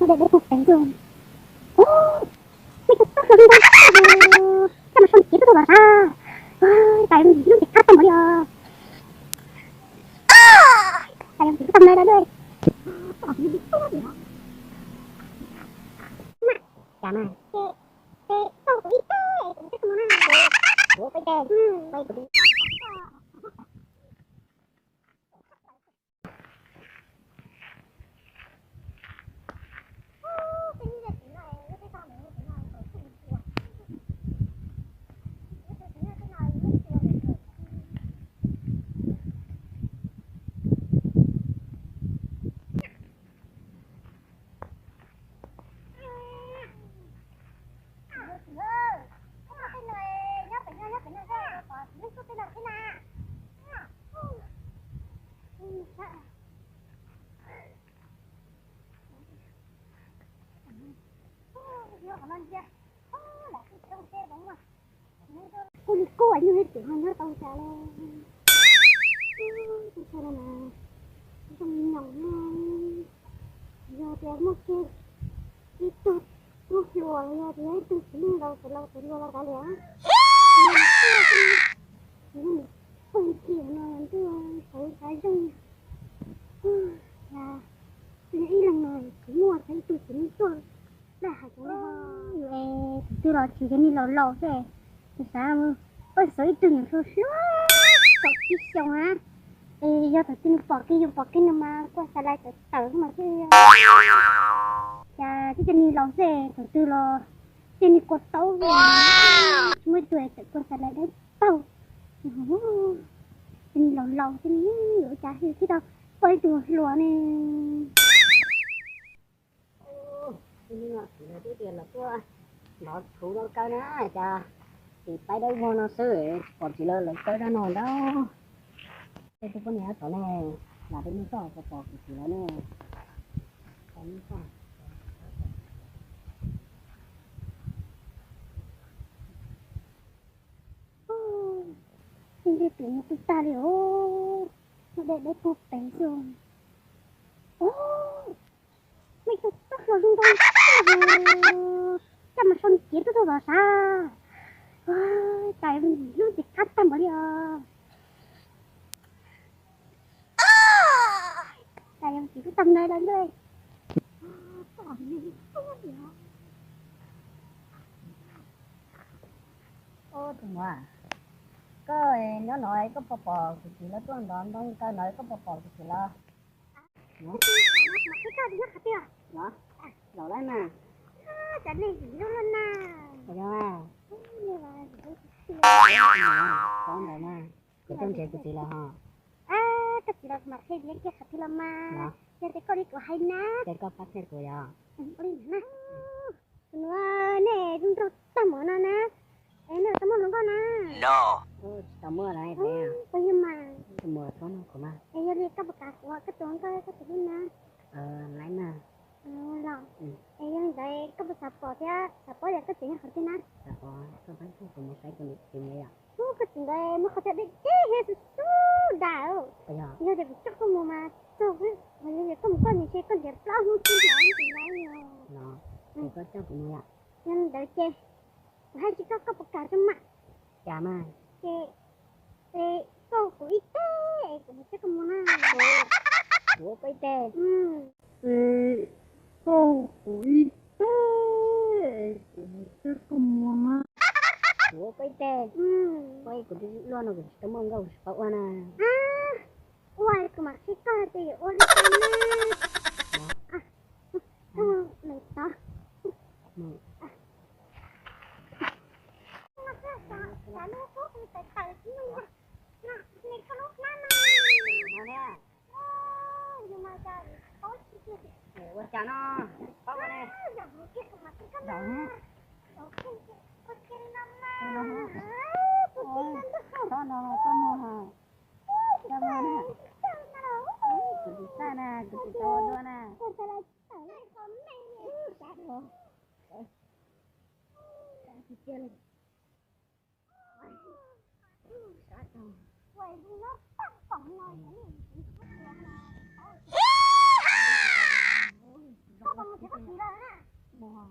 Deb deb puag pem xwb. Ub, nej kuj txawj hluas zoo nkauj, koj mas sau cev tuaj tuaj los sav. Cas yus lub nceeg qab tag npaum li os. Cas yus tsis tau nai lawm. Cas mas, ces, ces koj kuv ib teg, kuv twb tsis mus na. Kuv peb teg, peb kuv twb Kuj li kuj nyuj ib tug no nyob tau cas li. Tus no mas zoo nyoos na, yog tias muaj kiag ib tug tub hluas los yog tias yog ib tug txiv neej laus tus laus tus hluas los kav liam. Pheej kiag no ntuj, xav xav zoo. Ib leeg no kuv muaj tau ib tug txiv neej tuaj lawm hais tias yus es tus twg los tsis yog niag laus laus xwb, kuv xav poj xov ib tug nyuam hluas hluas kaum tsib xyoos na. Es yog thaum twg nws pom kiag yus pom kiag nws mas kua xav lais tawv tawv mas thiaj yog. Cas tib cov niag laus xwb thaum twg los tej niag kua taub tsis muaj ib tug tawm kua xav lais dawb paug. Tej niag laus laus xwb ne, ua cas thiaj tau poj ib tug hluas ne. Twb tias los tuaj ntov tshauv dab kaw na, cas tim paib dawb vog no xwb tsis pom txiv lawv lawv kawb dab no ntag. Tej tus poj niam tod ne, lam peb nug txoj pom pom kuv txiv lawv ne. Ntej tus no tu tag li os, muaj deb deb puag pem xwb. Ub, nej kuj txawj hluas zoo nkauj, koj mas sau cev tuaj tuaj los sav. Cas lub nceeg qab tag npaum li os. Cas yus tsis tau nai lawm ntag. Ub, tus muam, koj nyob no koj puas pom kuv txiv lawv tuaj ntov ntoo kaw no, koj puas pom kuv txiv lawv? Los, laus lawm mas. Yog, koj ntawd mas, kuv tuaj nrhiav kuv txiv lawv hos. Koj txiv lawv mas qhia tias kiag qhov twg los mas, yog tias koj li kuv hais na, ces koj pab qhia kuv yog. Tus no nej zoo nraug tag npaum no na, es nej tau muaj hluas nkauj na? Tsis tau muaj lawm. Puas yog mas? Tus muam txhob nug kuv mas. Es yog li koj puas kam kuv ua koj tus hluas nkauj koj tus hlub na? Laiv mas. Los, es yog li ntawd koj puas xav pom thiab xav paub tias koj txiv nyob qhov twg na? Xav pom, koj pab kuv mus saib kuv txiv yom. Ub, koj txiv ntawd muaj qhov chaw deb deb thiab xub xub dam. Yog tias kuv coj koj mus mas txog, yog tias koj mus koj mus ntshe koj nrhiav plaub hnub tsis nrhiav tsis nrhiav li os. Los, es koj coj kuv mus yom. Yog li ntawd ces kuv hais tsis koj, koj puas kam rau mas? Kam mas. Ces, es koj kuv ib teg es kuv mus coj koj mus na. Kuv ua koj ib teg. Es koj kuv ib teg es kuv mus coj koj mus na. Kuv ua koj ib teg. Ua ib, kuv twb luaj no kuv tsis tau muaj nkauj kuv tsis paub ua na. Ua kuv mam qhia koj tias yuav ua li cas na. Mus tod. Ua cas no, paub ne. Zaum ne. Txhob no, txhob no, txhob no na. Kuv tsis txaj na, kuv tsis tau ua dua na. Ua, ua, ua, ua,